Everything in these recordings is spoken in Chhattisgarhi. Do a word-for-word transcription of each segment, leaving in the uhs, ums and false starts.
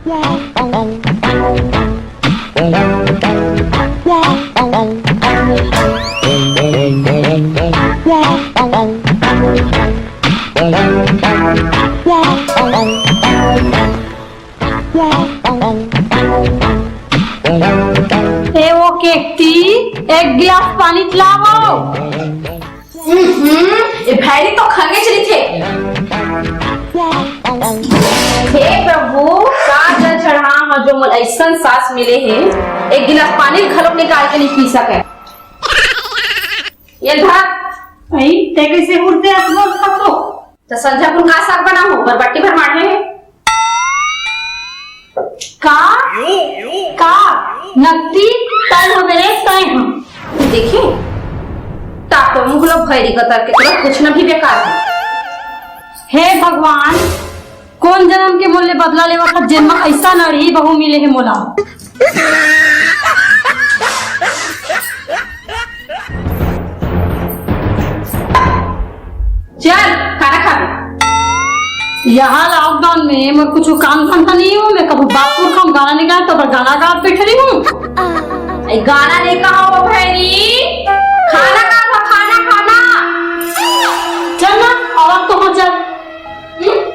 ए, ओ केकती, एक गिलास पानी पिलावव। हम्म, ए भैरी तो खंगे चली थे। हे प्रभु, का जल चढ़ाम, जो मोला अइसन सास मिले हे, एक गिलास पानी घलोक निकाल के नहीं पी सके। ये धर। अई, ते कैसे उड़ते आसमान तक हो? त संझा कुन का साग बनाहूं? बरबट्टी भर माढ़े हे। का? का? नकती? तय हो मेरे, तय हो। देखे? ताको मुगलो भैरी गतर के तोला कुछ न भी बेकार है। हे भगवान, कोन जनम के मोले बदला लेवा था, जेन म अइसन अड़ही बहू मिले हे मोला। चल, खाना खा। यहाँ lockdown में मोर कुछ काम धंधा नहीं हो, मैं कभू बात को हम गाना नहीं गाए, तो पर गाना गा बैठ रही हूँ। ए, गाना नहीं कहा वो भैरी, खाना खा, खा, खाना, खाना। चल ना, अब तो हो चल। हम्म?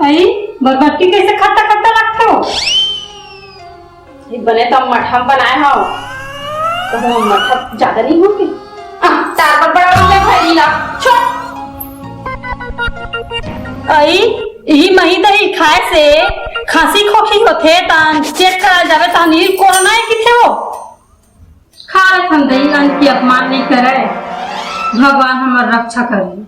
अई, बरबट्टी कैसे खट्टा खट्टा लगतो? ये बने तो मठम बनाए हो, तो हम मठम ज्यादा नहीं होंगे। आ, तार पर बड़ा उल्ले भरी ला, छोड़। अई, इही मही दही खाए से खांसी खोखी होथे, तान चेक करा जावे, तान ई कोरोना है किथे हो? खा ले हम दही लान की अपमान नहीं करे, भगवान हमार रक्षा करे।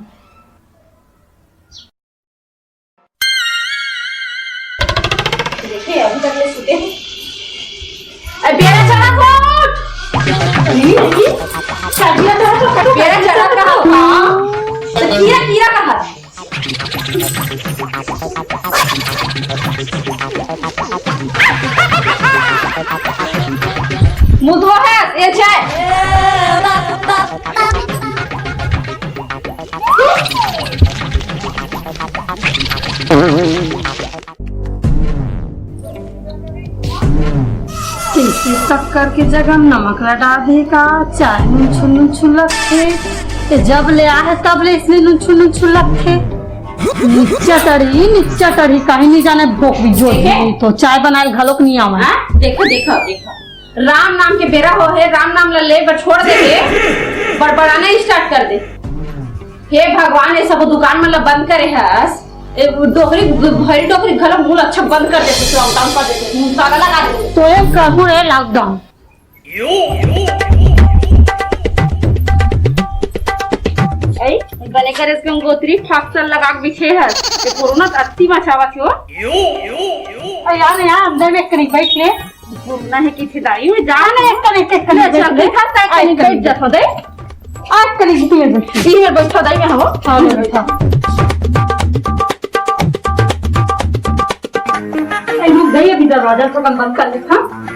देखे, अभी तक ले सुते हैं। अरे, बेरा चढ़ा कोट। अरे, अरे, शादिया चढ़ा तो, बेरा चढ़ा कहा था। तो कीरा, कीरा कहा। मुंह धो है, ये चाय। कैसे शक्कर के जगह नमक ला डाल दे का? चाय नुनछुन नुनछुन लगथे। ते जब ले आए तब ले इसने नुनछुन नुनछुन लगथे। निच्चा टड़ी, निच्चा टड़ी, कहीं नहीं जाने भोक भी जोर देखे? तो चाय बनाए घलोक नहीं आवे। हाँ? देखो, देखो, देखो। राम नाम के बेरा हो हे, राम नाम ला ले बर छोड़ दे हे, बड़बड़ाना start कर दे। हे भगवान, ये सब दुकान मन ला बंद करे हस। ए, डोकरी, भरी डोकरी घलो मुंह ला अच्छा बंद कर दे, lockdown कर दे, मुंह ताला लगा दे। तो ये कहूँ रे lockdown। ए, बने करे इसके गोत्री फाक्सल लगा के बिछे हस। ये कोरोना तो अति मचावत हो। ए, यार, यार, अंदर में करीब बैठ ले। घूमना है किथे दाई में जा। हाँ, ना, एक करीब, एक करीब ले, बैठ चल, ले। बैठा, तय आ, एक करीब करीब। बैठ जा, दे। आ, एक करीब तू ये बैठ। ये बैठा दाई में हो। हाँ, मैं बैठा। ए, रुक गई, अभी दरवाजा तो बंद कर ले, हाँ?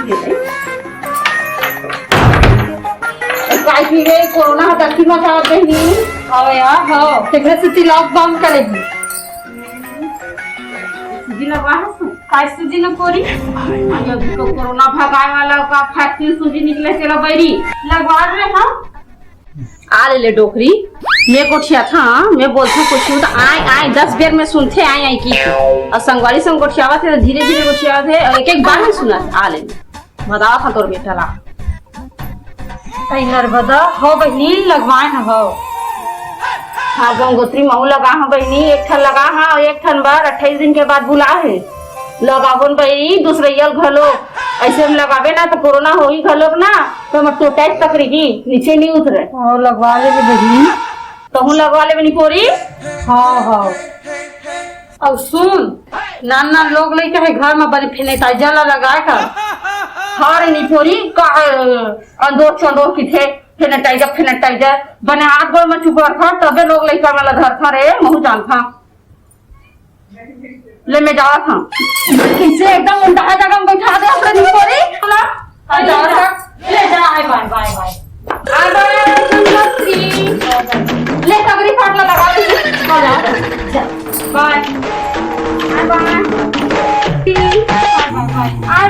ये ले। काय की रे, कोरोना हा दस दिन में था, बहनी। हाँ यार, हाँ। तेकरे से ती lockdown करेगी। सूजी लगवा है तू? काय सूजी न कोरी? अरे अभी तो कोरोना भगाए वाला का vaccine सूजी निकले, चलो बैरी। लगवा रहे हम। आ ले ले डोकरी। मैं गोठिया था, मैं बोलथों कुछ तो आय आय दस बेर में सुनथे आय आय की। और संगवारी संग गोठियावत हे, धीरे धीरे गोठियावत हे, और एक एक बार में सुना। आ ले। बतावा था तोर बेटा ला। अई नर्मदा, हो बहिनी, लगवाए न हो। हाँ, गंगोत्री महू लगा हाँ बहिनी, एक ठन लगा हाँ, और एक ठन बर अट्ठाईस दिन के बाद बुला हे। लगाबोन बहिनी, दूसरैया ल घलो। ऐसे हम लगाबे ना, तो कोरोना होही घलोक ना, तो हमर टोटाइस तक रही, नीचे नहीं उतरे। और लगवा ले बहिनी। तहूँ लगवा ले बहिनी पोरी। हाँ, हाँ। अउ सुन, नान नान लोग लइका हे घर म बने sanitizer ला लगाए कर। हाँ रे निपोरी, का, अ, अंदोर चंदोर किथे sanitizer, sanitizer बने हाथ गोड़ म चुप रखा, तबे लोग लइका मन ला धरथा रे, महू जानथा। ले मैं जावत हूँ। कैसे एकदम उल्टा जगह में बैठा दे अपने निपोरी, ना? ले, कबरी फाटला लगा दे। जा, जा। बाय। बाय, बाय। बाय, बाय, बाय।